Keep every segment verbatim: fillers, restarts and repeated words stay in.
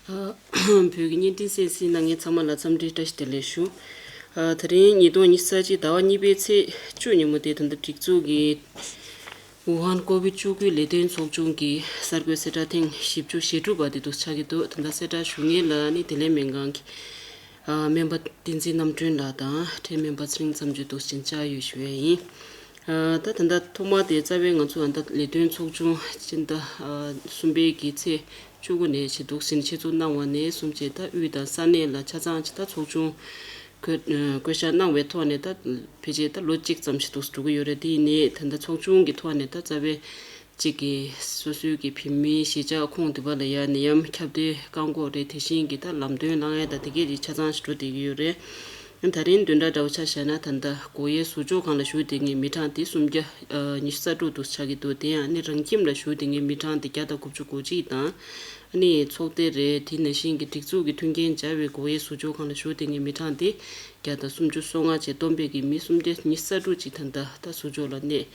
བོད་ཀྱི་བརྙན་འཕྲིན་གསན་གཟིགས་གནང་མཁན་ཚང་མ་ལ་འཚམས་འདྲི་བཀྲ་ཤིས་བདེ་ལེགས་ཞུ། ཨ། ད་རིང་ཉིས་སྟོང་ཉི་ཤུ་རྩ་གཅིག་ཟླ་བ་གཉིས་པའི་ཚེས་བཅུ་ཉིན་མོ་དེ། ད་ལྟ་སྒྲིག་འཛུགས་ཀྱིས་ཝུ་ཧན་ཀོ་བིད་བཅུ་དགུ་ལས་དོན་ཚོགས་ཆུང་གི་གསར་འགོད་གསལ་བསྒྲགས་ཐེངས་བཞི་བཅུ་ཞེ་དྲུག་པ་དེ་འདུག་ཆགས་ཀྱི་འདུག་ད་ལྟ་གསལ་བསྒྲགས་ཞུ་མཁན་ལ་ནི་བདེ་ལེགས་སྨན་ཁང་གི་ཨ། སྨན་པ་བསྟན་འཛིན་རྣམ་གྲོལ་ལགས་དང་། འཕྲིན་སྨན་པ་ཚེ་རིང་མཚམས་གཅོད་འདུག་སེ་བྱས་བཅར་ཡོད་ཞུ་ཡས་ཡིན། ཨ། ད་ད་ལྟ་ཐོག་མ་དེ་རྩ་བའི་ང་ཚོ་ཨ་ད་ལས་དོན་ཚོགས་ཆུང་སྤྱི་ཟླ་ཨ་གསུམ་པའི་གི་ཚེས་བཅུ་དགུ་ནས་བྱས་འདུག་སེ་ཆེད་འཛུགས་གནང་བ་ནས་བཟུང་བྱས། ད་དབུས་དང་ས་གནས་ལ་ཆ་ཚང་ཅིག་ད་ཚོགས་ཆུང་བཀོད་བཀོད་བཞག་གནང་བའི་ཐོག་ནས། ད་ཕལ་ཆེར་ད་ལོ་གཅིག་ཙམ་ཞིག་འདུག་སེ་འགྲོ་གི་ཡོད་རེད། དེ་ཡིན་ནའི་ད་ལྟ་ཚོགས་ཆུང་གི་ཐོག་ནས་ད་རྩ་བའི་གཅིག་གིས་སོ་སོའི་གི་བོད་མིའི་གཞིས་ཆགས་ཁོངས་དེ་པ་ལ་ཡ་ནད་ཡམས་ཁྱབ་གདལ་བཀག་འགོག་རེད། དེ་བཞིན་གྱི་ད་ལམ་སྟོན་གནང་ཡ་ད་དེ་གས་རིགས་ཆ་ཚང་ཞིག་འགྲོ་བསྡད་ཀྱི་ཡོད་རེད། ད་རིང་བདུན་ཕྲག་འདྲ་བོ་ཆ་བཞག་ན། ད་ལྟ་སྒོ་དབྱེ་ཟུར་འཇོག་ཁང་ལ་བཞུགས་བསྡད་མཁན་མི་གྲངས་དེ་སུམ་བརྒྱ་ཉི་ཤུ་རྩ་དྲུག་འདུག་ཆགས་ཀྱི་འདུག་དེ་ཡང་ནི་རང་ཁྱིམ་ལ་བཞུགས་བསྡད་མཁན་མི་གྲངས་དེ་བརྒྱ་དང་དགུ་བཅུ་གོ་གཅིག་དང་། ཨ་ནི་ཚོགས་སྡེ་རེད། དེ་ནང་བཞིན་གྱི་སྒྲིག་འཛུགས་ཀྱི་མཐུན་རྐྱེན་སྦྱར་བའི་སྒོ་དབྱེ་ཟུར་འཇོག་ཁང་ལ་བཞུགས་བསྡད་མཁན་མི་གྲངས་དེ་བརྒྱ་དང་སུམ་ཅུ་སོ་ལྔ་བཅས་བསྡོམས་པས་ཀྱི་མི་སུམ་བརྒྱ་ཉི་ཤུ་རྩ་དྲུག་ཅིག་ད་ལྟ་ད་ཟུར་འཇོག་ལ་གནས་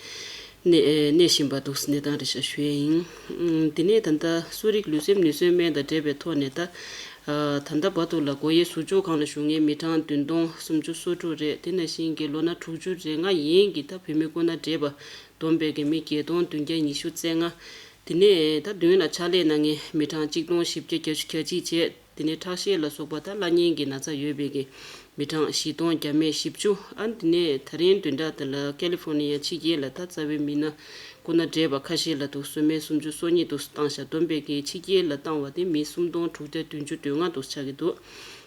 གནས་གནས་བཞིན་པ་འདུག་གནས་སྟངས་རེད་ཤག་ཞུ་ཡས་ཡིན། ཨུམ། དེ་ནས་ད་ལྟ་གསོ་རིག་ལུས་སེམས་ནུས་གསོའི་སྨན་དང་འབྲེལ་བའི་ཐོག་ནས། ད་ཨ་ད་ལྟ་བར་དུ་ལ་སྒོ་དབྱེ་ཟུར་འཇོག་ཁང་ལ་བཞུགས་མཁན་མི་གྲངས་བདུན་སྟོང་སུམ་ཅུ་སོ་དྲུག་རེད། དེ་ནང་བཞིན་གྱི་ལོ་ན་དྲུག་ཅུ་རེ་ལྔ་ཡན་གྱི་ད་བོད་མི་སྐུ་ན་བགྲེས་པ་བསྡོམས་པས་ཀྱི་མི་བརྒྱད་སྟོང་བདུན་བརྒྱ་ཉི་ཤུ་རྩ་ལྔ། དེ་ནས་ད་མདུན་ལ་ཕྱག་ལས་གནང་མཁན་མི་གྲངས་གཅིག་སྟོང་བཞི་བརྒྱ་གྱ་གཅིག་བྱས། དེ་ནས་ཁྲག་ཤེད་ལ་སོགས་པ་ད་བླ་གཉན་གྱི་ན་ཚ་ཡོད་པའི་གི་མི་གྲངས་བཞི་སྟོང་བརྒྱ་མེད་བཞི་བཅུ། ཨ། དེ་ནས་ད་རིང་བདུན་ཕྲག་དེ་ལ་ཀ་ལི་ཧྥོར་ནི་ཡ་ཕྱི་རྒྱལ་ལ་ད་རྩ་བའི་མི་སྣ་སྐུ་ན་བགྲེས་པ་ཁ་ཤས་ལ་འདུག་སེ་སྨན་སུམ་ཅུ་སོ་གཉིས་འདུག་སེ་བཏང་ཤག་བསྡོམས་པས་ཀྱི་ཕྱི་རྒྱལ་ལ་བཏང་བ་དེ་མི་སུམ་སྟོང་དྲུག་བརྒྱ་བདུན་ཅུ་དོན་ལྔ་འདུག་སེ་ཆགས་ཀྱི་འདུག་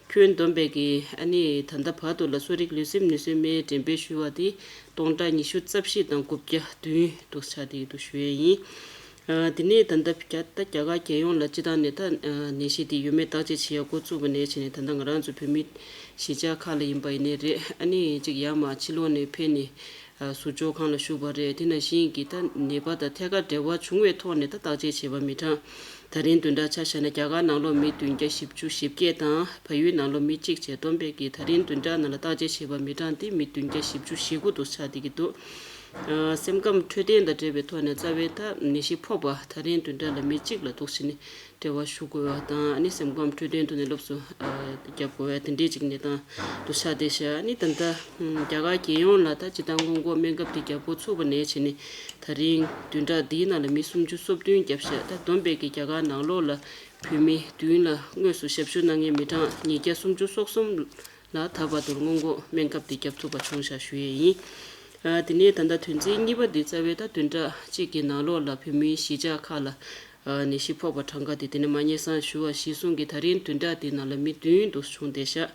ཁྱོན་བསྡོམས་པས་ཀྱི་ཨ་ནི་ད་ལྟ་བར་དུ་ལ་གསོ་རིག་ལུས་སེམས་ནུས་གསོའི་སྨན་འགྲེམས་སྤེལ་ཞུ་བ་དེ་སྟོང་ཕྲག་ཉི་ཤུ་རྩ་བཞི་དང་དགུ་བརྒྱ་བདུན་འདུག་སེ་ཆགས་བསྡད་ཀྱི་འདུག་ཞུ་ཡས་ཡིན། ཨ། དེ་ནས་ད་ལྟ་རྒྱ་ད་རྒྱ་གར་རྒྱལ་ཡོངས་ལ་སྤྱི་བཏང་ནས་ད་ཨ་ནད་གཞི་དེ་ཡོད་མེད་བརྟག་དཔྱད་བྱེད་ཡ་འགོ་བཙུགས་པ་ནས་བྱས་ནས། ད་ལྟ་ང་རང་ཚོ་བོད་མི་གཞིས་ཆགས་ཁག་ལ་ཡིན་པ་ཡིན་ནའི་རེད། ཨ་ནི་གཅིག་ཡར་མར་ཕྱི་ལོགས་ནས་ཕེབས་ནས་ཨ་ཟུར་འཇོག་ཁང་ལ་བཞུགས་པ་རེད། དེ་ནང་བཞིན་གྱི་ད་ནད་པ་དང་ཐད་ཀར་འབྲེལ་བ་བྱུང་བའི་ཐོག་ནས་ད་བརྟག་དཔྱད་བྱས་པ་མི་གྲངས། ད་རིང་བདུན་ཕྲག་ཆ་བཞག་ན་རྒྱ་གར་ནང་ལོགས་མི་བདུན་བརྒྱ་བཞི་བཅུ་ཞེ་བརྒྱད་དང་། བལ་ཡུལ་ནང་ལོགས་མི་གཅིག་བཅས་བསྡོམས་པས་ཀྱི་ད་རིང་བདུན་ཕྲག་ནང་ལ་བརྟག་དཔྱད་བྱས་པ་མི་གྲངས་དེ་མི་བདུན་བརྒྱ་བཞི་བཅུ་ཞེ་དགུ་འདུག་སེ་ཆགས་བསྡད་ཀྱི་འདུག་ཨ། སེམས་ཁམས་འཕྲོད་བསྟེན་དང་འབྲེལ་བའི་ཐོག་ནས་རྩ་བའི་ད་ནད་གཞི་ཕོག་པ་ད་རིང་བདུན་ཕྲག་ལ་མི་གཅིག་ལ་འདུག་སེ་ནི་འབྲེལ་བ་ཞུ་དགོས་པ་དང་། ཨ་ནི་སེམས་ཁམས་འཕྲོད་བསྟེན་ཐོག་ནས་སློབ་གསོ་ཨ་རྒྱབ་དགོས་པ་དེ་འདྲའི་ཅིག་གནས་སྟངས་འདུག་སེ་ཆགས་བསྡད་ཤག་ཨ་ནི་ད་ལྟ་རྒྱ་གར་རྒྱལ་ཡོངས་ལ་ད་སྤྱིར་བཏང་སྔོན་འགོག་སྨན་ཁབ་དེ་རྒྱག་འགོ་ཚུགས་པ་ནས་བྱས་ནས་ད་རིང་བདུན་ཕྲག་འདིའི་ནང་ལ་མི་སུམ་ཅུ་སོ་བདུན་བརྒྱབ་ཤག་ད་བསྡོམས་པས་ཀྱི་རྒྱ་གར་ནང་ལོགས་ལ་བོད་མི་མདུན་ལ་དངོས་སུ་ཞབས་ཞུ་གནང་མཁན་མི་གྲངས་ཉིས་བརྒྱ་སུམ་ཅུ་སོ་གསུམ་ལ་ད་བར་དུ་སྔོན་འགོག་སྨན་ཁབ་དེ་བརྒྱབ་ཐུབ་པ་བྱུང་ཤག་ཞུ་ཡས་ཡིན། ཨ། དེ་ནས་ད་ལྟ་དོན་ཚན་གཉིས་པ་འདི་རྩ་བའི་ད་བདུན་ཕྲག་གཅིག་གི་ནང་ལོགས་ལ་བོད་མིའི་གཞིས་ཆགས་ཁག་ལ་ཨ་ནད་གཞི་ཕོག་པ་གྲངས་ཀ་དེ། དེ་ནས་མ་ཉེས་སང་ཞུ་བ་གཞིར་བཟུང་གིས་ད་རིང་བདུན་ཕྲག་འདི་ནང་ལ་མི་བདུན་དུ་བྱུང་བསྡད་ཤག་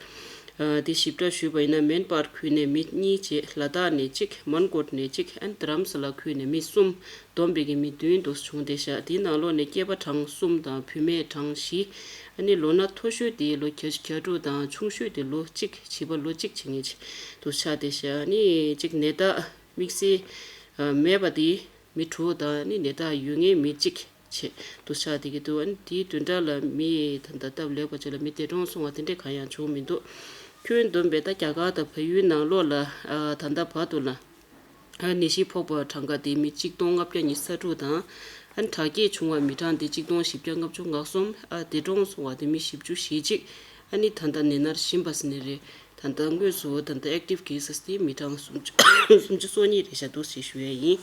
ཨ། དེ་ཞིབ་ཕྲ་ཞུས་པ་ཡིན་ན། མན་པཱར་ཁུལ་ནས་མི་གཉིས་བཅས། ལ་དྭགས་ནས་གཅིག་མོན་གྷོ་ནས་གཅིག་ཨན་དྷ་རམ་ས་ལ་ཁུལ་ནས་མི་གསུམ། བསྡོམས་པས་ཀྱི་མི་བདུན་དུ་བྱུང་བསྡད་ཤག་དེའི་ནང་ལོགས་ནས་སྐྱེས་པ་གྲངས་གསུམ་དང་བུད་མེད་གྲངས་བཞི། ཨ་ནི་ལོ་ན་མཐོ་ཤོས་དེ་ལོ་གྱ་གྱ་དྲུག་དང་། ཆུང་ཤོས་དེ་ལོ་གཅིག་བྱིས་པ་ལོ་གཅིག་བྱེད་མཁན་ཅིག་དུ་ཆགས་བསྡད་ཤག་ཨ་ནི་གཅིག་ནད་རྟགས་དམིགས་བསལ་ཨ་མེད་པ་དེ་མི་དྲུག་དང་། ཨ་ནི་ནད་རྟགས་ཡོད་མཁན་མི་གཅིག་བྱས་དུ་ཆགས་བསྡད་ཀྱི་འདུག་ཨ་ནི་དེའི་བདུན་ཕྲག་ལ་མི་ད་ལྟ་སྟབས་ལེགས་པ་ཅིག་ལ་མི་འདས་གྲོངས་སོང་བ་དེ་འདྲ་གང་ཡང་བྱུང་མི་འདུག་ཁྱོན་བསྡོམས་པས་ད་རྒྱ་གར་དང་བལ་ཡུལ་ནང་ལོགས་ལ་ཨ་ད་ལྟ་བར་དུ་ལ་ཨ་ནད་གཞི་ཕོག་པ་གྲངས་ཀ་དེ་མི་གཅིག་སྟོང་ལྔ་བརྒྱ་ཉི་ཤུ་རྩ་དྲུག་དང་། ཨ་ནི་དྲག་སྐྱེད་བྱུང་བ་མི་གྲངས་དེ་གཅིག་སྟོང་བཞི་བརྒྱ་ལྔ་བཅུ་ང་གསུམ། ཨ་འདས་གྲོངས་སོང་བ་དེ་མི་བཞི་བཅུ་ཞེ་གཅིག་ཨ་ནི་ད་ལྟ་ནད་མནར་བཞིན་པ་ཟེར་ནི་རེད། ད་ལྟ་དངོས་སུ་ད་ལྟ་ཨེག་ཊིབ་ཀེ་སེ་སི་དེ་མི་གྲངས་སུམ་ཅུ་སུམ་ཅུ་སོ་གཉིས་རེད་ཤག་འདུག་ཞེས་ཞུ་ཡས་ཡིན།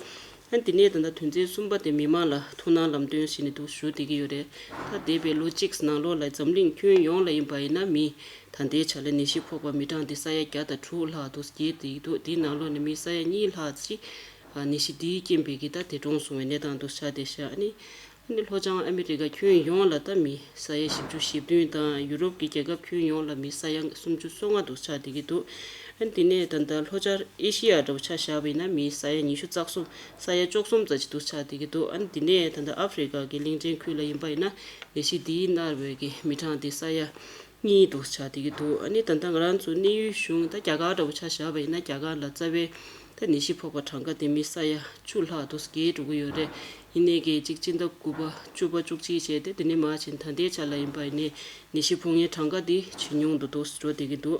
ཨ་དེ་ནས་ད་ལྟ་དོན་ཚན་གསུམ་པ་དེ་མི་མང་ལ་ཐུགས་སྣང་ལམ་སྟོན་ཞུས་ནས་འདུག་ཞུ་བསྡད་ཀྱི་ཡོད་རེད། ད་འདས་པའི་ལོ་གཅིག་ནང་ལོགས་ལ་འཛམ་གླིང་ཁྱོན་ཡོངས་ལ་ཡིན་པ་ཡིན་ན་མི་ད་ལྟའི་ཆ་ལ་ནད་གཞི་ཕོག་པ་མི་གྲངས་དེ་ས་ཡ་བརྒྱ་དང་དྲུག་ལྷག་འདུག་རྒྱས་བསྡད་ཀྱི་འདུག་དེའི་ནང་ལོགས་ནས་མི་ས་ཡ་གཉིས་ལྷག་ཅིག་ནད་གཞི་འདིའི་རྐྱེན་པས་ཀྱི་ད་འདས་གྲོངས་སོང་བའི་གནས་སྟངས་འདུག་ཆགས་བསྡད་ཤག་ཨ་ནི། ཨ་ནི་ལྷོ་བྱང་ཨ་མི་རི་ཀ་ཁྱོན་ཡོངས་ལ་ད་མི་ས་ཡ་བཞི་བཅུ་ཞེ་བདུན་དང་། ཡུ་རོབ་ཀྱི་རྒྱལ་ཁབ་ཁྱོན་ཡོངས་ལ་མི་ས་ཡ་སུམ་ཅུ་སོ་ལྔ་འདུག་ཆགས་བསྡད་ཀྱི་འདུག་ཨ་ནི་དེ་ནས་ད་ལྟ་ལྷོ་བྱང་ཨེ་ཤི་ཡ་འདྲ་བོ་ཆ་བཞག་པ་ཡིན་ན་མི་ས་ཡ་ཉི་ཤུ་རྩ་གསུམ། ས་ཡ་བཅུ་གསུམ་ཙམ་ཅིག་འདུག་ཆགས་བསྡད་ཀྱི་འདུག་ཨ་ནི་དེ་ནས་ད་ལྟ་ཨ་ཧྥེ་རི་ཀ་གི་གླིང་ཕྲན་ཁུལ་ལ་ཡིན་པ་ཡིན་ན་ནད་གཞི་འདིས་མནར་བའི་གི་མི་གྲངས་དེ་ས་ཡ་གཉིས་འདུག་ཆགས་བསྡད་ཀྱི་འདུག་ཨ་ནི་ད་ལྟ་ང་རང་ཚོ་གནས་ཡུལ་གཞུང་ད་རྒྱ་གར་འདྲ་བོ་ཆ་བཞག་པ་ཡིན་ན། རྒྱ་གར་ལ་རྩ་བའི་ད་ནད་གཞི་ཕོག་པ་གྲངས་ཀ་དེ་མི་ས་ཡ་བཅུ་ལྷག་འདུག་རྒྱས་འགྲོ་གི་ཡོད་རེད། ཡིན་ནའི་གི་གཅིག་སྤྱི་ཟླ་དགུ་པ་བཅུ་པ་བཅུ་གཅིག་བྱས་ཏེ་དེ་ནས་མར་ཕྱིན་ད་ལྟའི་ཆ་ལ་ཡིན་པ་ཡིན་ནའི་ནད་གཞི་ཕོག་མཁན་གྲངས་ཀ་དེ་ཇེ་ཉུང་དུ་འདུག་འགྲོ་བསྡད་ཀྱི་འདུག་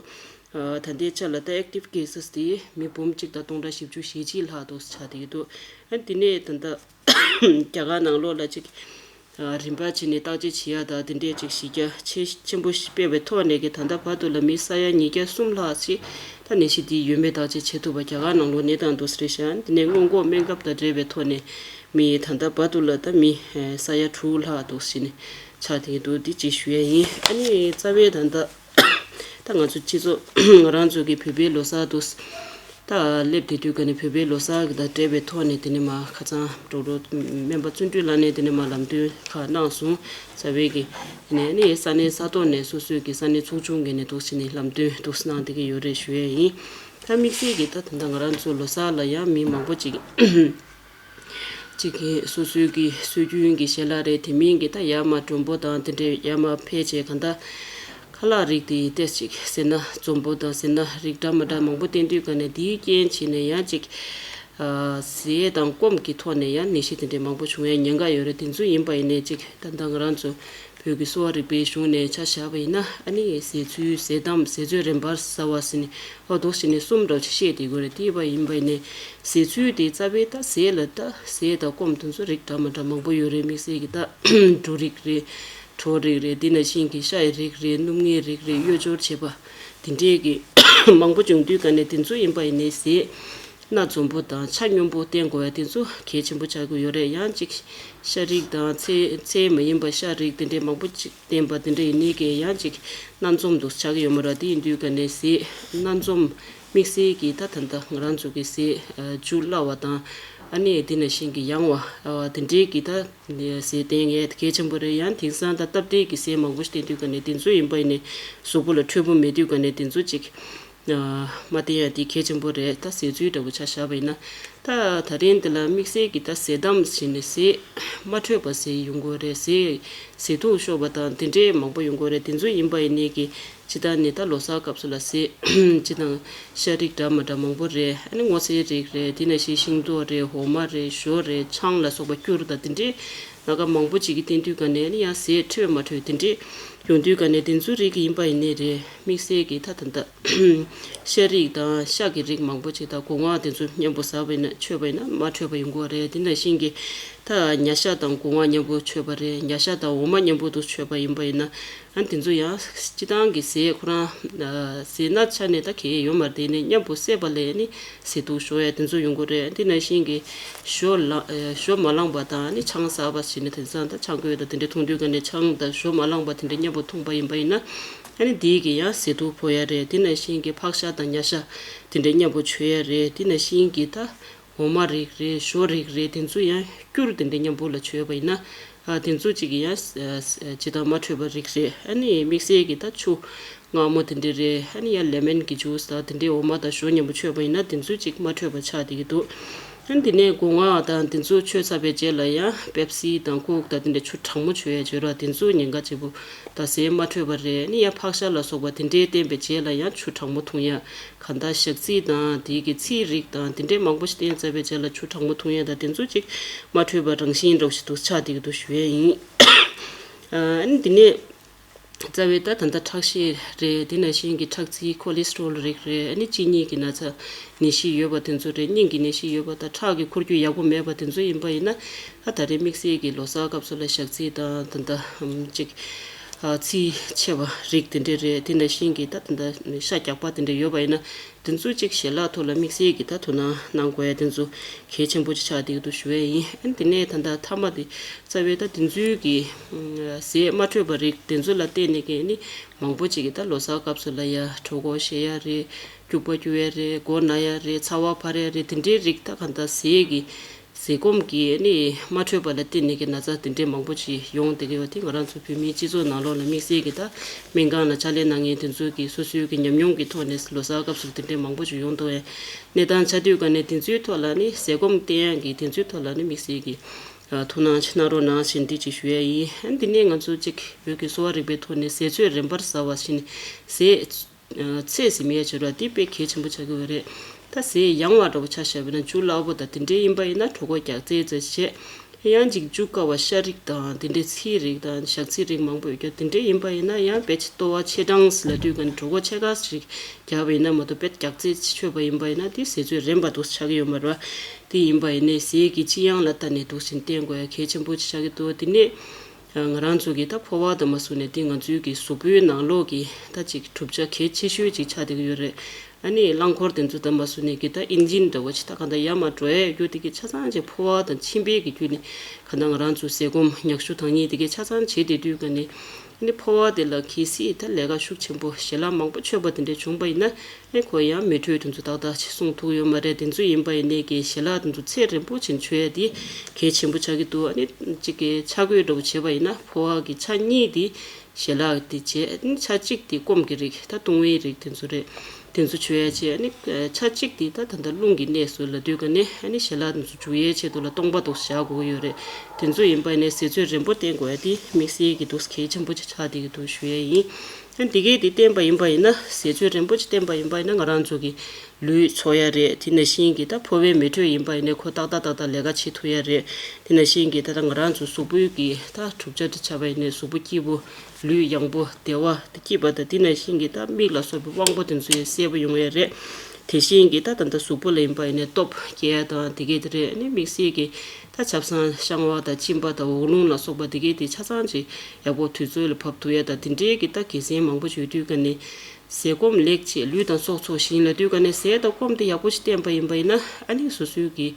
ཨ་ད་ལྟའི་ཆ་ལ་ད་ཨེག་ཊིབ་ཀེ་སེ་སི་དེ་མི་འབུམ་གཅིག་དང་སྟོང་ཕྲག་བཞི་བཅུ་ཞེ་གཅིག་ལྷག་འདུག་ཆགས་བསྡད་ཀྱི་འདུག་ཨ་དེ་ནས་ད་ལྟ་རྒྱ་གར་ནང་ལོགས་ལ་ཅིག་ རིམ་པ་བྱས་ནས་བརྟག་དཔྱད་བྱེད་ཡ་དང་དེ་འདྲས་ཅིག་གཞི་རྒྱ་ཆེ་ཆེན་པོ་ཞིག་སྤེལ་བའི་ཐོག་ནས་ཀྱི་ད་ལྟ་བར་དུ་ལ་མི་ས་ཡ་ཉིས་བརྒྱ་གསུམ་ལྷག་ཅིག་ད་ནད་གཞི་འདི་ཡོད་མེད་བརྟག་དཔྱད་བྱེད་ཐུབ་པ། རྒྱ་གར་ནང་ལོགས་གནས་སྟངས་འདུག་སེ་རེད་ཤག་དེ་ནས་སྔོན་འགོག་སྨན་ཁབ་དང་འབྲེལ་བའི་ཐོག་ནས་མི་ད་ལྟ་བར་དུ་ལ་ད་མི་ས་ཡ་དྲུག་ལྷག་འདུག་སེ་ནས་ཆགས་བསྡད་འདུག་འདི་ཅིག་ཞུ་ཡ་ཡིན། ཨ་ནི་རྩ་བའི་ད་ལྟ་ད་ང་ཚོ་སྤྱི་ཚོགས་ང་རང་ཚོ་གི་བོད་པའི་ལོ་གསར་དུ་ད་སླེབས་བསྡད་དུས་ཀ་ནས་བོད་པའི་ལོ་གསར་གི་དང་འབྲེལ་བའི་ཐོག་ནས་དེ་ནས་མ་ཁ་སང་ཌོག་ཊར་སྨན་པ་བརྩོན་འགྲུས་ལགས་ནས་དེ་ནས་མ་ལམ་སྟོན་ཁག་གནང་སོང་། རྩ་བའི་གི་དེ་ནས་ནི་ས་གནས་ས་ཐོག་ནས་སོ་སོའི་གི་ས་གནས་ཚོགས་ཆུང་གི་ནས་འདུག་སེ་ནས་ལམ་སྟོན་འདུག་སེ་གནང་བསྡད་ཀྱི་ཡོད་རེད་ཞུ་ཡས་ཡིན། ད་དམིགས་བསལ་གི་ད་ད་ལྟ་ང་རང་ཚོ་ལོ་གསར་ལ་ཡང་མི་མང་པོ་ཅིག་གཅིག་གིས་སོ་སོའི་གི་སྲོལ་རྒྱུན་གྱི་ཞལ་ལག་རེད། དེ་མིན་གྱི་ད་ཡར་མར་མགྲོན་པོ་དང་དེ་འདྲའི་ཡར་མར་ཕེབས་བྱས་གང་ལྟར་ཁ་ལག་རིགས་དེ་ཏོག་ཙམ་ཟས་སྣ་འཛོམས་པོ་དང་ཟས་སྣ་རིགས་འདྲ་མི་འདྲ་མང་པོ་བསྟེན་དུས་ཀ་ནས་དེའི་རྐྱེན་བྱས་ནས་ཡང་ཅིག་ཟས་དང་སྐོམ་གྱི་ཐོག་ནས་ཡང་ནད་གཞི་དེ་འདྲའི་མང་པོ་བྱུང་ཡའི་ཉེན་ཁ་ཡོད་རེད། དེ་ཚོ་ཡིན་པ་ཡིན་ནའི་ཅིག་ད་ལྟ་ང་རང་ཚོ་བོད་ཀྱི་གསོ་བ་རིག་པའི་གཞུང་ནས་ཆ་བཞག་པ་ཡིན་ན་ཨ་ནི་ཟས་ཚུལ་ཟས་ཐམ་ཟས་ཚོད་རན་པར་ཟ་བ་ཟེར་ནས། ཨོ་འདུག་སེ་ནས་གསུམ་འདྲ་བོ་ཅིག་བཤད་བསྡད་དགོས་རེད། དེ་བ་ཡིན་པ་ཡིན་ནས་ཟས་ཚུལ་དེ་རྩ་བའི་ད་ཟས་ལ་ད་ཟས་དང་སྐོམ་དེ་ཚོ་རིགས་འདྲ་མི་འདྲ་མང་པོ་ཡོད་རེད། དམིགས་བསལ་གྱི་ད་འབྲུ་རིགས་རེད། གྲོ་རིགས་རེད། དེ་ནང་བཞིན་གྱི་ཤ་ཡི་རིགས་རེད། སྣུམ་ངའི་རིགས་རེད། གཡོས་སྦྱོར་བྱས་པ་དེ་འདྲས་ཀྱི་མང་པོ་བྱུང་དུས་ཀ་ནས་དེ་ཚོ་ཡིན་པ་ཡིན་ནས་ཟས་སྣ་འཛོམས་པོ་དང་ཆ་སྙོམས་པོ་བསྟེན་དགོས་ཡ་དེ་ཚོ་གལ་ཆེན་པོ་ཆགས་ཀྱི་ཡོད་རེད། ཡང་ཅིག་ཤ་རིགས་དང་ཚལ་ཚལ་མ་ཡིན་པ་ཤ་རིགས་དེ་འདྲས་མང་པོ་ཅིག་བསྟེན་པ་དེ་འདྲ་ཡིན་ནའི་གི་ཡང་ཅིག་སྣ་འཛོམས་འདུག་ཆགས་ཀྱི་ཡོད་མ་རེད། དེ་ཡིན་དུས་ཀ་ནས་ཟས་སྣ་འཛོམས་དམིགས་བསལ་གྱི་ད་ད་ལྟ་ང་རང་ཚོ་གི་ཟས་ཨ་འཇུ་སླ་བ་དང་ཨ་ནི་དེ་ནང་བཞིན་གྱི་ཡང་བ་ཨ་དེ་འདྲའི་གི་ད་ཟས་བསྟེན་ཡས་གལ་ཆེན་པོ་རེད། ཡང་དེང་སང་ད་སྟབས་བདེ་གི་ཟས་མང་པོ་ཞིག་བསྟེན་དུས་ཀ་ནས་དེ་ཚོ་ཡིན་པ་ཡིན་ནས་གཟུགས་པོ་ལ་འཕྲོད་པོ་མེད་དུས་ཀ་ནས་དེ་ཚོ་ཅིག་མ་བསྟེན་ཡ་དེ་གལ་ཆེན་པོ་རེད། ད་ཟས་ཚུལ་འདྲ་བོ་ཆ་བཞག་པ་ཡིན་ན། ད་ད་རིང་འདི་ལ་དམིགས་བསལ་གྱི་ད་ཟས་དམ་ཟེར་ནས་ཟས་མ་འཕྲོད་པ་ཟས་ཡོང་གི་རེད། ཟས་ཟས་དུག་ཤོར་བ་དང་དེ་འདྲའི་མང་པོ་ཡོང་གི་རེད། དེ་ཚོ་ཡིན་པ་ཡིན་ནའི་གི་སྤྱིར་བཏང་ནས་ད་ལོ་གསར་སྐབས་སུ་ལ་ཟས་སྤྱིར་བཏང་ཤ་རིགས་འདྲ་མི་འདྲ་མང་པོ་རེད། ཨ་ནི་སྔོ་ཚལ་རིགས་རེད། དེ་ནང་བཞིན་ཤིང་ཏོག་རེད། འོ་མ་རེད། ཞོ་རེད། ཆང་ལ་སོགས་པ་སྐྱུར་དང་དེ་འདྲའི་སྣ་ཁ་མང་པོ་ཅིག་གི་བསྟེན་དུས་ཀ་ནས་ཨ་ནི་ཡང་ཟས་འཕྲོད་མ་འཕྲོད་དེ་འདྲའི་ཡོང་དུས་ཀ་ནས་དེ་ཚོ་རིགས་ཡིན་པ་ཡིན་ནའི་རེད། དམིགས་བསལ་གྱི་ད་ད་ལྟ་ཤ་རིགས་དང་ཤ་གི་རིགས་མང་པོ་ཅིག་དང་སྒོ་ང་དེ་ཚོ་མཉམ་པོ་ཟ་བ་ཡིན་ན་མཆོད་པ་ཡིན་ན་མ་འཕྲོད་པ་ཡོང་གི་རེད། དེ་ནང་བཞིན་གྱི་ད་ཉ་ཤ་དང་སྒོ་ང་མཉམ་པོ་མཆོད་པ་རེད། ཉ་ཤ་དང་འོ་མ་མཉམ་པོ་དུ་མཆོད་པ་ཡིན་པ་ཡིན་ན་ཨ་དེ་ཚོ་ཡང་སྤྱི་བཏང་གི་ཟས་ཁོ་རང་ཟས་སྣ་ཆ་ནས་ད་གལ་ཡོད་མ་རེད། དེ་ནས་མཉམ་པོ་བསྲེས་པ་ལས་ནི་ཟས་དུག་ཤོར་ཡ་དེ་ཚོ་ཡོང་གི་རེད། དེ་ནང་བཞིན་གྱི་ཞོ་ལ་ཞོ་མ་ལངས་པ་དང་ནི་ཆང་ཟ་བ་བྱས་ནས་དེང་སང་ད་ཆང་གོས་དང་དེ་འདྲ་འཐུང་དུས་ཀ་ནས་ཆང་དང་ཞོ་མ་ལངས་པ་དེ་འདྲ་མཉམ་པོ་འཐུང་པ་ཡིན་པ་ཡིན་ན། ཨ་ནི་དེའི་གི་ཡང་ཟས་དུག་ཕོག་ཡ་རེད། དེ་ནང་བཞིན་གྱི་ཕག་ཤ་དང་ཉ་ཤ་དེ་འདྲ་མཉམ་པོ་མཆོད་ཡ་རེད། དེ་ནང་བཞིན་གྱི་ད་འོ་མ་རིགས་རེད། ཞོ་རིགས་རེད། དེ་ཚོ་ཡང་སྐྱུར་དེ་འདྲ་མཉམ་པོ་ལ་མཆོད་པ་ཡིན་ན། ཨ་དེ་ཚོ་གཅིག་གི་ཡང་ཇི་ལྟར་མ་འཕྲོད་པ་རིགས་རེད། ཨ་ནི་དམིགས་བསལ་གྱི་ད་ཆུ་མངར་མོ་དེ་འདྲ་རེད། ཨ་ནི་ཡང་ལེ་མོན་གྱི་ཇུས་དང་དེ་འདྲའི་འོ་མ་དང་ཞོ་མཉམ་པོ་མཆོད་པ་ཡིན་ན་དེ་ཚོ་གཅིག་མ་འཕྲོད་པ་ཆགས་བསྡད་ཀྱི་འདུག་ཨ་ནི་དེ་ནས་སྒོ་ང་དང་དེ་ཚོ་མཆོད་ཚར་བའི་རྗེས་ལ་ཡང་པེབ་སི་དང་ཀོག་དང་དེ་འདྲ་ཆུ་གྲང་མོ་མཆོད་ཡ་བྱོས་ར། དེ་ཚོ་ཉེན་ཁ་ཆེ་པོ་ད་ཟས་མ་འཕྲོད་པ་རེད། ཨ་ནི་ཡང་ཕག་ཤ་ལ་སོགས་པ་དེ་འདྲའི་བསྟེན་པའི་རྗེས་ལ་ཡང་ཆུ་གྲང་མོ་འཐུང་ཡ། གང་ལྟར་ཞག་ཚི་དང་དེའི་གི་ཚིའི་རིགས་དང་དེ་འདྲའི་མང་པོ་ཞིག་བསྟེན་ཚར་བའི་རྗེས་ལ་ཆུ་གྲང་མོ་འཐུང་ཡ་དང་དེ་ཚོ་ཅིག་མ་འཕྲོད་པ་རང་བཞིན་འདྲ་བོ་ཞིག་འདུག་ཆགས་བསྡད་ཀྱི་འདུག་ཞུ་ཡ་ཡིན། ཨ་ནི་དེ་ནས་རྩ་བའི་ད་ད་ལྟ་ཁྲག་ཤེད་རེད། དེ་ནང་བཞིན་གྱི་ཁྲག་རྩའི་ཁོ་ལེ་སི་ཊོལ་རིགས་རེད། ཨ་ནི་གཅིན་སྙི་གི་ན་ཚ་ནད་གཞི་ཡོད་པ་དེ་ཚོ་རེད། སྙིང་གི་ནད་གཞི་ཡོད་པ་དང་ཁྲག་གི་འཁོར་རྒྱུག་ཡག་པོ་མེད་པ་དེ་ཚོ་ཡིན་པ་ཡིན་ན། ཨ་ད་རེས་དམིགས་བསལ་གྱི་ལོ་གསར་སྐབས་སུ་ལ་ཞག་ཚི་དང་ད་ལྟ་ཅིག་ཚིལ་ཆེ་བ་རིགས་དེ་འདྲ་རེད། དེ་ནང་བཞིན་གྱི་ད་ད་ལྟ་ཤ་རྒྱགས་པ་དེ་འདྲ་ཡོད་པ་ཡིན་ན། དེ་ཚོ་གཅིག་ཞལ་ལག་ཐོག་ལ་དམིགས་བསལ་གྱི་ད་དོ་སྣང་གནང་དགོས་ཡ་དེ་ཚོ་གལ་ཆེན་པོ་ཅིག་ཆགས་བསྡད་ཀྱི་འདུག་ཞུ་ཡ་ཡིན། ཨ་ནི་དེ་ནས་ད་ལྟ་མཐའ་མ་དེ་རྩ་བའི་ད་དེ་ཚོའི་གི་ཟས་མ་འཕྲོད་པ་རིགས་དེ་ཚོ་ལ་བརྟེན་ནས་གི་ནི་མང་པོ་ཅིག་གི་ད་ལོ་གསར་སྐབས་སུ་ལ་ཡ་གྲོད་ཁོག་བཤལ་ཡ་རེད། སྐྱུག་པ་སྐྱུག་ཡ་རེད། མགོ་ན་ཡ་རེད། ཚ་བ་འཕར་ཡ་རེད། དེ་འདྲའི་རིགས་ད་ག་ད་ཟས་ཀྱི་ཟས་སྐོམ་གྱི་ནི་མ་འཕྲོད་པ་ལ་བརྟེན་ནས་ཀྱི་ན་ཚ་དེ་འདྲའི་མང་པོ་ཅིག་ཡོང་བསྡད་ཀྱི་ཡོད་དེ། ང་རང་ཚོ་བོད་མིའི་སྤྱི་ཚོགས་ནང་ལོགས་ལ་དམིགས་བསལ་གྱི་ད་སྨན་ཁང་ལ་ཕྱག་ལས་གནང་མཁན་དེ་ཚོ་གི་སོ་སོའི་གི་ཉམས་མྱོང་གི་ཐོག་ནས་ལོ་གསར་སྐབས་སུ་དེ་འདྲའི་མང་པོ་ཅིག་ཡོང་འདུག་ཨེ། གནས་སྟངས་ཆགས་དུས་ཀ་ནས་དེ་ཚོའི་ཐོག་ལ་ནི་ཟས་སྐོམ་བསྟེན་ཡག་གི་དེ་ཚོའི་ཐོག་ལ་ནི་དམིགས་བསལ་གྱི་ཐུགས་སྣང་གནང་རོགས་གནང་ཞེས་འདི་ཅིག་ཞུ་ཡ་ཡིན། འདི་ནས་ང་ཚོ་གཅིག་བོད་ཀྱི་གསོ་བ་རིག་པའི་ཐོག་ནས་ཟས་ཚོད་རན་པར་ཟ་བ་ཞིག་ནི་ཟས། ཚད་ཟིན་ཡས་བྱེད་རོགས་འདི་དཔེ་གལ་ཆེན་པོ་ཆགས་ཀྱི་ཡོད་རེད། ད་ཟས་ཡང་བ་འདྲ་པོ་ཆ་བཞག་པ་ཡིན་ན་འཇུ་སླ་པོ་དང་དེ་འདྲས་ཡིན་པ་ཡིན་ན་གྲོད་ཁོག་རྒྱགས་ཚད་ཙམ་བྱས། ཡང་ཅིག་འཇུ་དཀའ་བ་ཤ་རིགས་དང་དེ་འདྲས་ཚིལ་རིགས་དང་ཞག་ཚིལ་རིགས་མང་པོ་ཡོད་ཀྱང་དེ་འདྲས་ཡིན་པ་ཡིན་ན་ཡང་དཔེ་ཆ་ལྟོ་བ་ཆེ་གྲང་ཟེར་ལབ་དུས་ཀ་ནས་གྲོད་ཁོག་ཆེ་ཁ་ཞིག་རྒྱག་པ་ཡིན་ན་མ་གཏོགས་དཔེ་རྒྱགས་ཚད་ཆོད་པ་ཡིན་པ་ཡིན་ན་དེ་ཟས་ཚོད་རན་པ་འདུག་ཆགས་ཀྱི་ཡོད་མ་རེད་བ། དེ་ཡིན་པ་ཡིན་ནའི་ཟས་ཀྱི་ལྕི་ཡང་ལ་ལྟ་ནས་འདུག་ཟིན་བསྟེན་དགོས་ཡ་གལ་ཆེན་པོ་ཅིག་ཆགས་ཀྱི་འདུག་དེ་ནས་ང་རང་ཚོ་གི་ད་ཕོ་བ་དང་མ་སུ་ནས་དེ་ང་ཚོའི་གི་གཟུགས་པོའི་ནང་ལོགས་ཀྱི་ད་ཅིག་གྲུབ་ཆ་གལ་ཆེ་ཤོས་ཅིག་ཆགས་བསྡད་ཀྱི་ཡོད་རེད། ཨ་ནི་རླངས་འཁོར་དེ་ཚོ་དང་མ་སུ་ནས་གི་ད་ཨིན་ཇིན་འདྲ་བོ་ཅིག་ད་གང་ལྟར་ཡར་མར་འགྲོ་ཡ་རྒྱུ་དེ་གི་ཆ་ཚང་ཅིག་ཕོ་བ་དང་མཆིན་པའི་གི་རྒྱུ་ནས་གང་ལྟར་ང་རང་ཚོ་ཟས་སྐོམ་མྱག་ཤུ་དང་གཉིས་དེ་གི་ཆ་ཚང་བྱེད་བསྡད་དུས་ག་ནས། ཨ་ནི་ཕོ་བ་དེ་ལ་གལ་སྲིད་ད་ལས་ཀ་ཤུགས་ཆེན་པོ་ཞལ་ལག་མང་པོ་མཆོད་པ་དེ་འདྲས་བྱུང་པ་ཡིན་ན། ཨེ་ཁོ་ཡང་མེ་དྲོད་དེ་ཚོ་ཏག་ཏག་ཅིག་སྲུང་ཐུབ་ཡོད་མ་རེད། དེ་ཚོ་ཡིན་པ་ཡིན་ནའི་གི་ཞལ་ལག་དེ་ཚོ་ཚད་རན་པོ་ཅིག་མཆོད་ཡ་དེ་གལ་ཆེན་པོ་ཆགས་ཀྱི་འདུག་ཨ་ནི་གཅིག་གི་ཆ་བགོས་འདྲ་བོ་བྱས་པ་ཡིན་ན་ཕོ་བ་གི་ཆ་གཉིས་དེ་ཞལ་ལག་དེ་བྱས། ཨ་ནི་ཆ་གཅིག་དེ་སྐོམ་གི་རིགས་ད་བཏུང་བའི་རིགས་དེ་ཚོ་རེད། དེ་ཚོ་མཆོད་ཡ་བྱས། ཨ་ནི་ཆ་གཅིག་དེ་ད་ད་ལྟ་རླུང་གི་གནས་སུ་ལབ་དུས་ག་ནས་ཨ་ནི་ཞལ་ལག་དེ་ཚོ་འཇུ་ཡའི་ཆེད་དུ་ལ་སྟོང་པ་འདུག་བཞག་དགོས་ཀྱི་ཡོད་རེད། དེ་ཚོ་ཡིན་པ་ཡིན་ནའི་ཟས་ཚོད་རན་པོ་བསྟེན་དགོས་ཡ་དེ་དམིགས་བསལ་གྱི་འདུག་གལ་ཆེན་པོ་ཅིག་ཆགས་བསྡད་ཀྱི་འདུག་ཞུ་ཡ་ཡིན། ཨ་ནི་དེ་གས་དེ་བསྟེན་པ་ཡིན་པ་ཡིན་ན་ཟས་ཚོད་རན་པོ་ཅིག་བསྟེན་པ་ཡིན་པ་ཡིན་ན་ང་རང་ཚོ་གི་ལུས་འཚོ་ཡ་རེད། དེ་ནང་བཞིན་གྱི་ད་ཕོ་བའི་མེ་དྲོད་ཡིན་པ་ཡིན་ནའི་ཁོ་ཏག་ཏག་ཏག་ཏག་ལས་ཀ་བྱེད་ཐུབ་ཡ་རེད། དེ་ནང་བཞིན་གྱི་ད་ད་ང་རང་ཚོ་གཟུགས་པོའི་གི་ད་གྲུབ་ཆ་དེ་ཆ་བ་ཡིན་ནའི་གཟུགས་པོ་སྐྱིད་པོ། ལུས་ཡང་པོ་བདེ་བ་དེ་སྐྱིད་པ་དང་དེ་ནང་བཞིན་གྱི་ད་མིག་ལ་སོགས་པའི་དབང་པོ་དེ་ཚོ་ཡང་གསལ་པོ་ཡོང་ཡ་རེད། དེ་བཞིན་གྱི་ད་ད་ལྟ་གཟུགས་པོ་ལ་ཡིན་པ་ཡིན་ནའི་སྟོབས་སྐྱེ་ཡ་དང་དེ་གས་དེ་རེད། ཨ་ནི་དམིགས་བསལ་གྱི་ད་ཆབ་གསང་བཤང་བ་དང་གཅིན་པ་དང་འོག་རླུང་ལ་སོགས་པ་དེ་གས་དེ་ཆ་ཚང་ཅིག་ཡག་པོ་དུས་ཚོད་ལ་བབས་ཐུབ་ཡ་དང་དེ་འདྲའི་གི་ད་དགེ་མཚན་མང་པོ་ཅིག་ཡོད་དུས་ག་ནས་ཟས་སྐོམ་ལེགས་བྱས་ལུས་དང་སྲོག་འཚོ་ཞིང་ལབ་དུས་ག་ནས་ཟས་དང་སྐོམ་དེ་ཡག་པོ་ཅིག་བསྟེན་པ་ཡིན་པ་ཡིན་ན་ཨ་ནི་སོ་སོའི་གི་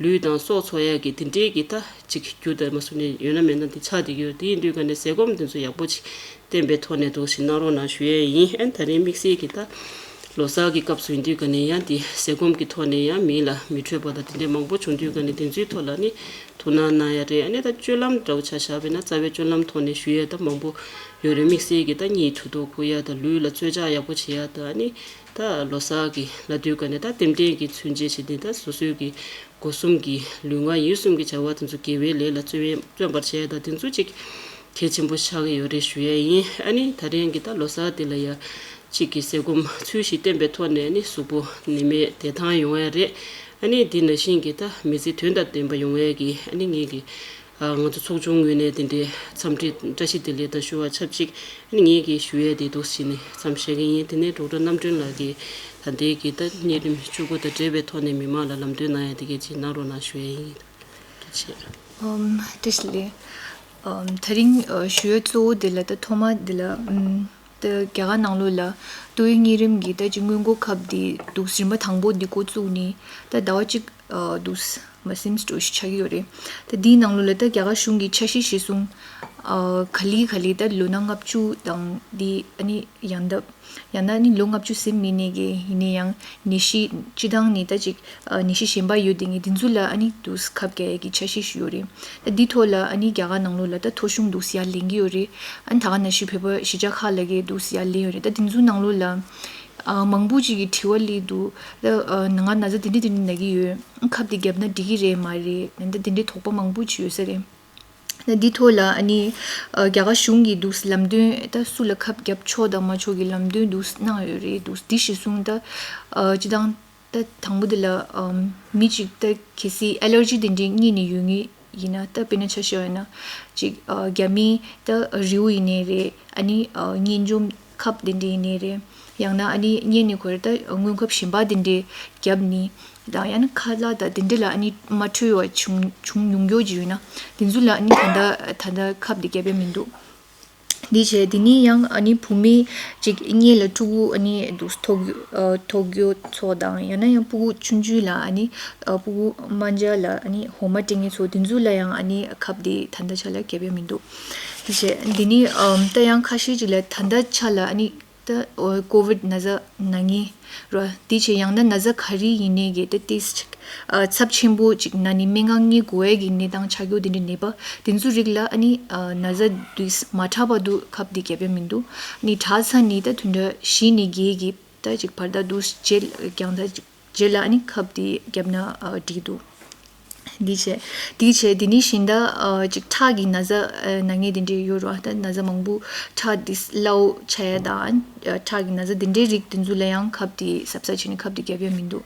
ལུས་དང་སྲོག་འཚོ་ཡ་གི་དེ་འདྲའི་གི་ད་ཅིག་རྒྱུ་དང་མ་སུ་ནས་ཡོད་ན་མེད་ན་དེ་ཆགས་བསྡད་ཀྱི་ཡོད། དེ་ཡིན་དུས་ག་ནས་ཟས་སྐོམ་དེ་ཚོ་ཡག་པོ་ཅིག་བསྟེན་པའི་ཐོག་ནས་འདུག་ཞིག་གནང་རོགས་གནང་ཞུ་ཡས་ཡིན། ཨ་ནི་ད་རིང་དམིགས་བསལ་གྱི་ད་ལོ་གསར་གྱི་སྐབས་སུ་ཡིན་དུས་ག་ནས་ཡང་དེ་ཟས་སྐོམ་གྱི་ཐོག་ནས་ཡང་མི་ལ་མི་འཕྲོད་པ་དང་དེ་འདྲའི་མང་པོ་བྱུང་དུས་ག་ནས་དེ་ཚོའི་ཐོག་ལ་ནི་ཐུགས་སྣང་གནང་ཡ་རེད། ཨ་ནི་ད་སྤྱོད་ལམ་འདྲ་བོ་ཆ་བཞག་པ་ཡིན་ན་རྩ་བའི་སྤྱོད་ལམ་ཐོག་ནས་ཞུ་ཡ་ད་མང་པོ་ཡོད་རེད། དམིགས་བསལ་གྱི་ད་གཉིད་དུ་ཐོག་ཁུག་ཡ་ད་ལུས་ལ་རྩོལ་བཅག་ཡག་པོ་བྱེད་ཡ་ད་ཨ་ནི་ད་ལོ་གསར་གྱི་ལ་དུས་ག་ནས་ད་རྟེན་འབྲེལ་གྱི་ཚུན་ཆད་བྱེད་དུས་ད་སོ་སོའི་གི་སྒོ་གསུམ་གྱི་ལུས་ངག་ཡིད་གསུམ་གྱི་བྱ་བ་དེ་ཚོ་དགེ་བའི་ལས་ལ་བརྩོན་བརྩོན་པར་བྱས་དང་དེ་ཚོ་གཅིག་གལ་ཆེན་པོ་ཆགས་ཀྱི་ཡོད་རེད་ཞུ་ཡས་ཡིན། ཨ་ནི་ད་རིང་གི་ད་ལོ་གསར་དེ་ལ་ཡ་གཅིག་གི་ཟས་སྐོམ་ཚུལ་བཞིན་བསྟེན་པའི་ཐོག་ནས་ནི་གཟུགས་པོ་ནད་མེད་བདེ་ཐང་ཡོང་ཡས་རེད། ཨ་ནི་དེ་ནང་བཞིན་གྱི་ད་མི་ཚེ་དོན་དང་ལྡན་པ་ཡོང་ཡས་ཀྱི་ཨ་ནི་ངེད་ཀྱི་ང་ཚོ་ཚོགས་ཆུང་ངོས་ནས་དེ་འདྲའི་འཚམས་འདྲི་བཀྲ་ཤིས་བདེ་ལེགས་དང་ཞུ་བ་ཆབས་ཅིག་ཨ་ནི་ངེད་ཀྱིས་ཞུ་ཡས་དེ་འདུག་ཟིན་ནས་མཚམས་བཞག་གི་ཡིན། དེ་ནས་ཌོག་ཊར་རྣམ་གྲོལ་ལགས་ཀྱིས་ད་ལྟའི་གི་ད་གཉན་རིམས་བཅུ་དགུ་དང་འབྲེལ་བའི་ཐོག་ནས་མི་མང་ལ་ལམ་སྟོན་གནང་ཡ་དེ་གས་ཅིག་གནང་རོགས་གནང་ཞུ་ཡས་ཡིན། ཐུགས་རྗེ་ཆེ། ཨམ། བཀྲ་ཤིས་བདེ་ལེགས། ཨམ། ད་རིང་ཨ་ཞུ་ཡ་གཙོ་བོ་དེ་ལ་ད་ཐོག་མ་དེ་ལ་ཨམ། ད་རྒྱ་གར་ནང་ལོགས་ལ་ཏོག་དབྱིབས་གཉན་རིམས་ཀྱི་ད་ཅིག་སྔོན་འགོག་ཁབ་དེ་འདུག་རིམ་པ་དང་པོ་འདི་འགོ་བཙུགས་ནས་ད་ཟླ་བ་གཅིག་ཨ་འདུག་མ་ཟིན་འགྲོ་ཞིག་ཆགས་ཀྱི་ཡོད་རེད། ད་འདིའི་ནང་ལོགས་ལ་ད་རྒྱ་གར་གཞུང་གི་འཆར་གཞི་གཞིར་བཟུང་ཨ་ག་ལེ་ག་ལེ་ད་ལོ་ན་ལྔ་བཅུ་དང་འདི་ཨ་ནི་ཡང་ད། ཡང་ན་ནི་ལོ་ལྔ་བཅུ་ཟིན་མི་ནས་ཀྱི་ཡིན་ནའི་ཡང་ནད་གཞི་སྤྱི་བཏང་ནི་ད་ཅིག་ཨ་ནད་གཞི་གཞན་པ་ཡོད་དེ་ངས་དེ་ཚོ་ལ་ཨ་ནི་འདུག་ཁབ་རྒྱག་ཡས་ཀྱི་འཆར་གཞི་ཞིག་ཡོད་རེད། ད་འདི་ཐོག་ལ་ཨ་ནི་རྒྱ་གར་ནང་ལོགས་ལ་ད་ཐོ་གཞུང་འདུག་ཡར་ལེན་གྱི་ཡོད་རེད། ཨ་ནི་ད་ག་ནང་བཞིན་བོད་པ་གཞིས་ཆགས་ཁག་ལ་གི་འདུག་ཡར་ལེན་ཡོད་རེད། ད་དེ་ཚོ་ནང་ལོགས་ལ་ཨ་མང་པོ་ཅིག་གི་དྲི་བ་སླེབས་འདུག་ད་ཨ་ང་ན་ཚ་དེ་འདྲ་དེ་འདྲ་ན་གི་ཡོད། ཁབ་དེ་བརྒྱབ་ན་འགྲིག་གི་རེད་མ་རེད། ད་དེ་འདྲའི་དོགས་པ་མང་པོ་ཅིག་ཡོད་ས་རེད། ད་འདི་ཐོག་ལ་ཨ་ནི་ཨ་རྒྱ་གར་གཞུང་གིས་འདུག་ལམ་སྟོན་ད་སུ་ལ་ཁབ་བརྒྱབ་ཆོག་དང་མ་ཆོག་གི་ལམ་སྟོན་འདུག་གནང་ཡོད་རེད་འདུག་འདི་གཞིར་བཟུང་ད་ཨ་སྤྱི་བཏང་ད་དང་པོ་འདི་ལ་ཨམ་མི་གཅིག་ད་གལ་སྲིད་ཨེ་ལར་ཇི་དེ་འདྲའི་གཉིས་ནས་ཡོད་ངེས་ཡིན་ན་ད་དཔེར་ན་ཆ་བཞག་ཡོད་ན་གཅིག་ཨ་རྒྱ་མི་ད་རེའུ་ཡིན་ནའི་རེད། ཨ་ནི་ཨ་གཉན་འབྱུང་ཁབ་དེ་འདྲ་ཡིན་ནའི་རེད། ཡང་ན་ཨ་ནི་གཉན་ནས་ཁོ་ར་ད་སྔོན་ཁབ་གཞན་པ་དེ་འདྲ་བརྒྱབ་ནི། དང་ཡང་ན་ཁ་ལག་དང་དེ་འདྲ་ལ་ཨ་ནི་མ་འཕྲོད་པ་བྱུང་བྱུང་མྱོང་རྒྱུ་ཅིག་ཡོད་ན་དེ་ཚོ་ལ་ཨ་ནི་ད་ལྟ་ད་ལྟ་ཁབ་དེ་བརྒྱབ་ཡ་མི་འདུག་འདི་བྱས་དེ་ནས་ཡང་ཨ་ནི་བུད་མེད་ཅིག་གཉེན་ལ་ཕྲུ་གུ་ཨ་ནི་འདུག་ཐོག་ཨ་ཐོག་ཡོད་ཚོ་དང་ཡང་ན་ཡང་ཕྲུ་གུ་ཆུང་ཆུང་ལ་ཨ་ནི་ཨ་ཕྲུ་གུ་དམར་འབྱར་ལ་ཨ་ནི་འོ་མ་སྤྲད་མཁན་ཚོ་དེ་ཚོ་ལ་ཡང་ཨ་ནི་ཁབ་དེ་ད་ལྟ་ཆ་ལ་བརྒྱབ་ཡ་མི་འདུག་འདི་བྱས་དེ་ནས་ཨམ་ད་ཡང་ཁ་ཤས་ཅིག་ལ་ད་ལྟ་ཆ་ལ་ཨ་ནི། ད་ཨོ་ཀོ་ཝིཌ་ན་ཚ་ན་མཁན་ར་དེ་བྱས་ཡང་ན་ན་ཚ་ག་རེ་ཡིན་ནའི་གི་ད་ཏིས་ཅིག་ཨ་ཚབས་ཆེན་པོ་ཅིག་ན་ནི་སྨན་ཁང་གཉེར་དགོས་ཡས་ཀྱི་གནས་སྟངས་ཆགས་རྒྱུ་དེ་འདྲའི་ནད་པ་དེ་ཚོ་རིགས་ལ་ཨ་ནི་ཨ་ན་ཚ་དུས་མ་དྲག་པ་དུ་ཁབ་དེ་བརྒྱབ་ཡ་མི་འདུག་ནི་དྲག་ཚར་ནི་ད་བདུན་ཕྲག་བཞི་ནས་བརྒྱད་ཀྱི་ད་ཅིག་བར་ཐག་དུ་རྗེས་ཀྱང་ད་ཅིག་རྗེས་ལ་ཨ་ནི་ཁབ་དེ་བརྒྱབ་ན་ཨ་འགྲིག་འདུག་འདི་བྱས། འདི་བྱས་འདི་ནི་བཞིན་ད་ཨ་ཅིག་ཁྲག་གི་ན་ཚ་ཨ་ན་མཁན་དེ་འདྲས་ཡོད་རེད་བ། ད་ན་ཚ་མང་པོ་ཁྲག་འདི་སླ་བོ་ཆགས་ཡ་དང་ཨ་ཁྲག་གི་ན་ཚ་དེ་འདྲའི་རིགས་དེ་ཚོ་ལ་ཡང་ཁབ་དེ་གཟབ་གཟབ་བྱས་ནས་ཁབ་དེ་བརྒྱབ་ཡ་མི་འདུག་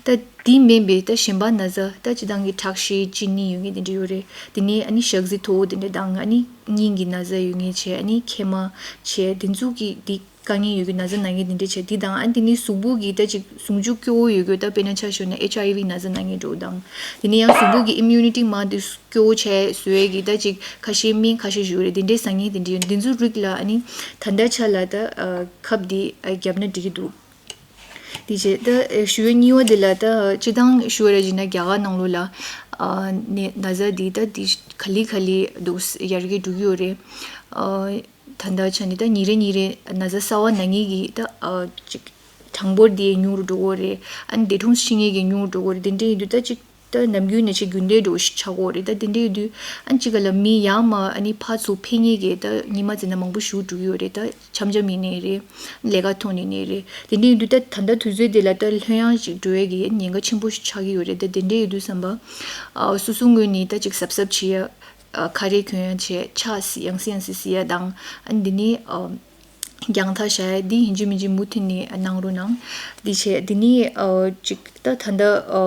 ད་དེ་མིན་པའི་ད་གཞན་པ་ན་ཚ་ད་སྤྱི་བཏང་གི་ཁྲག་ཤེད་ལྕི་ནི་ཡོད་མཁན་དེ་འདྲས་ཡོད་རེད། དེ་ནས་ཨ་ནི་ཞག་ཟི་མཐོ་བོ་དེ་འདྲས་དང་ཨ་ནི་སྙིང་གི་ན་ཚ་ཡོད་མཁན་བྱས་ཨ་ནི་མཁལ་མ་བྱས་དེ་ཚོ་གི་དེ། དཀའ་ངལ་ཡོད་རྒྱུ་ན་ཚ་ན་མཁན་དེ་འདྲས་བྱས་དེ་དང་ཨ་དེ་ནི་གཟུགས་པོ་གི་ད་ཅིག་ཟུངས་བཅུད་སྐྱོ་བོ་ཡོད་རྒྱུ་ད་དཔེར་ན་ཆ་བཞག་ན་ཨེཆ་ཨའི་ཝི་ན་ཚ་ན་མཁན་འདྲ་བོ་དང་དེ་ནི་ཡང་གཟུགས་པོ་གི་ཨིམ་ཡུ་ནི་ཊི་མར་དེ་སྐྱོ་བོ་བྱས་བཟོ་ཡས་ཀྱི་ད་ཅིག་ཁ་ཤས་སྨན་ཁ་ཤས་ཞུ་རེད། དེ་འདྲས་ཟ་མཁན་དེ་འདྲས་ཡོད། དེ་ཚོ་རིགས་ལ་ཨ་ནི་ད་ལྟ་ཆ་ལ་ད་ཨ་ཁབ་དེ་ཨ་བརྒྱབ་ན་འགྲིག་གི་འདུག་དེ་རྗེས་ད་ཞུ་བའི་གཉིས་པ་དེ་ལ་ད་སྤྱིར་བཏང་ཞུ་བ་རེ་བྱས་ན་རྒྱ་གར་ནང་ལོགས་ལ་ཨ་ནད་ན་ཚ་འདི་ད་འདི་ག་ལེ་ག་ལེ་འདུག་ཡར་རྒྱས་འགྲོ་གི་ཡོད་རེད། ཨ་ད་ལྟ་ཆ་ནས་ད་ཉིན་རེ་ཉིན་རེ་ན་ཚ་གསར་པ་ན་མཁན་གྱི་ད་ཨ་ཅིག་གྲངས་འབོར་དེ་ཉུང་རུ་འགྲོ་གི་ཡོད་རེད། ཨ་ནི་འདས་གྲོངས་ཕྱིན་མཁན་གྱི་ཉུང་རུ་འགྲོ་གི་ཡོད་རེད། དེ་འདྲ་ཡིན་དུས་ད་ཅིག་ད་ནམ་རྒྱུན་ནས་ཅིག་རྒྱུན་ལྡན་འགྲོ་ཞིག་ཆགས་ཀྱི་ཡོད་རེད། ད་དེ་འདྲ་ཡིན་དུས་ཨ་ནི་གཅིག་ག་ལ་མི་ཡར་མར་ཨ་ནི་ཕར་ཚུར་ཕེབས་མཁན་གྱི་ད་ཉི་མ་རྩིས་ན་མང་པོ་ཞིག་འགྲོ་གི་ཡོད་རེད། ད་འཆམ་འཆམ་ཡིན་ནའི་རེད། ལས་ཀ་ཐོག་ནས་ནའི་རེད། དེ་འདྲ་ཡིན་དུས་ད་ད་ལྟ་དུས་ཚོད་དེ་ལ་ད་ལྷོད་ཡངས་ཤིག་འགྲོ་ཡས་ཀྱི་ཉེན་ཁ་ཆེན་པོ་ཞིག་ཆགས་ཀྱི་ཡོད་རེད། ད་དེ་འདྲ་ཡིན་དུས་བསམ་པ་ཨ་སོ་སོའི་ངོས་ནས་ད་ཅིག་གཟབ་གཟབ་བྱེད་ཡ། ཨ་ཁ་རས་གྱོན་ཡ་བྱས། ཕྱག་ཡང་སེ་ཡང་སེ་བསིལ་ཡ་དང་ཨ་ནི་འདི་ནི་ཨ་རྒྱང་ཐག་བཞག་ཡ་འདི་ཡིན་གཅིག་མིན་གཅིག་མུ་མཐུད་ནས་གནང་རོགས་གནང་། འདི་བྱས་འདི་ནི་ཨ་ཅིག་ད་ད་ལྟ་ཨ་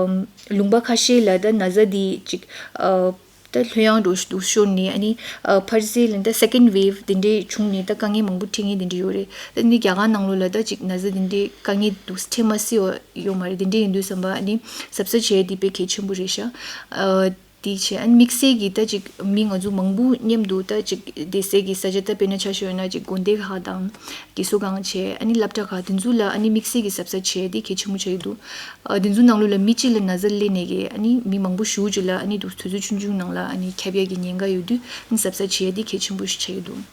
ལུང་པ་ཁ་ཤས་ལ་ད་ན་ཚ་འདི་ཅིག་ཨ་ད་ལྷོད་ཡངས་འགྲོ་འདུག་ཤོར་ནས་ཨ་ནི་ཨ་ཕར་ཚུར་ལ་ད་སེ་ཀེན་ཌི་ཝེབ་འདི་འདྲས་བྱུང་ནས་ད་དཀའ་ངལ་མང་པོ་འཕྲད་མཁན་འདི་འདྲས་ཡོད་རེད། ད་འདི་རྒྱ་གར་ནང་ལོགས་ལ་ད་ཅིག་ན་ཚ་འདི་འདྲས་དཀའ་ངལ་འདུག་འཕྲད་མ་སྲིད་ཡོད་ཡོད་མ་རེད། འདི་འདྲས་ཡིན་དུས་བསམ་པ་ཨ་ནི་གཟབ་གཟབ་བྱས་འདི་དཔེ་གལ་ཆེན་པོ་རེད་ཤག་ཨ་དེ་བྱས་ཨ་ནི་དམིགས་བསལ་གྱི་ད་ཅིག་མི་ང་ཚོ་མང་པོ་མཉམ་དུ་ད་ཅིག་བསྡད་སའི་གི་ས་ཆ་ད་དཔེར་ན་ཆ་བཞག་ན་ཅིག་དགོན་སྡེ་ཁག་དང་དགེ་གསོ་ཁང་བྱས་ཨ་ནི་སློབ་གྲྭ་ཁག་དེ་ཚོ་ལ་ཨ་ནི་དམིགས་བསལ་གྱི་གཟབ་གཟབ་བྱས་དེ་གལ་ཆེན་པོ་ཆགས་ཀྱི་འདུག་ཨ་དེ་ཚོ་ནང་ལོགས་ལ་མི་གཅིག་ལ་ན་ཚ་སླེབས་ནས་གི་ཨ་ནི་མི་མང་པོ་ཞེ་ཅིག་ལ་ཨ་ནི་དུས་ཚོད་ཆུང་ཆུང་ནང་ལ་ཨ་ནི་ཁྱབ་ཡ་གི་ཉེན་ཁ་ཡོད་དུས་ཨ་ནི་གཟབ་གཟབ་བྱས་དེ་གལ་ཆེན་པོ་ཞིག་ཆགས་ཀྱི་འདུག་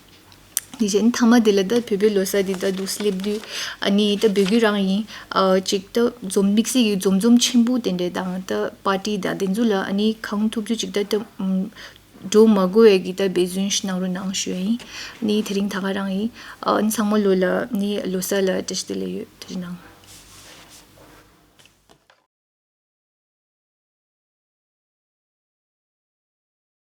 དེ་བཞིན་མཐའ་མ་དེ་ལ་ད་བོད་པའི་ལོ་གསར་འདི་ད་འདུག་སླེབས་དུས་ཨ་ནི་ད་འབོད་སྐུལ་རང་ཡིན། ཨ་ཅིག་ད་འཛོམས་དམིགས་བསལ་གྱི་འཛོམས་འཛོམས་ཆེན་པོ་དེ་འདྲས་དང་ད་པར་ཊི་དང་དེ་ཚོ་ལ་ཨ་ནི་གང་ཐུབ་ཚོད་ཅིག་ད་ད་འགྲོ་མ་དགོས་ཡས་ཀྱི་ད་འབད་བརྩོན་ཞིག་གནང་རོགས་གནང་ཞུ་ཡ་ཡིན། ཨ་ནི་དེ་རིང་ད་ག་རང་ཡིན། ཨ་ནི་ཚང་མ་ལོ་ལ་ཨ་ནི་ལོ་གསར་ལ་བཀྲ་ཤིས་བདེ་ལེགས་ཡོད། དེ་རིང་གནང་།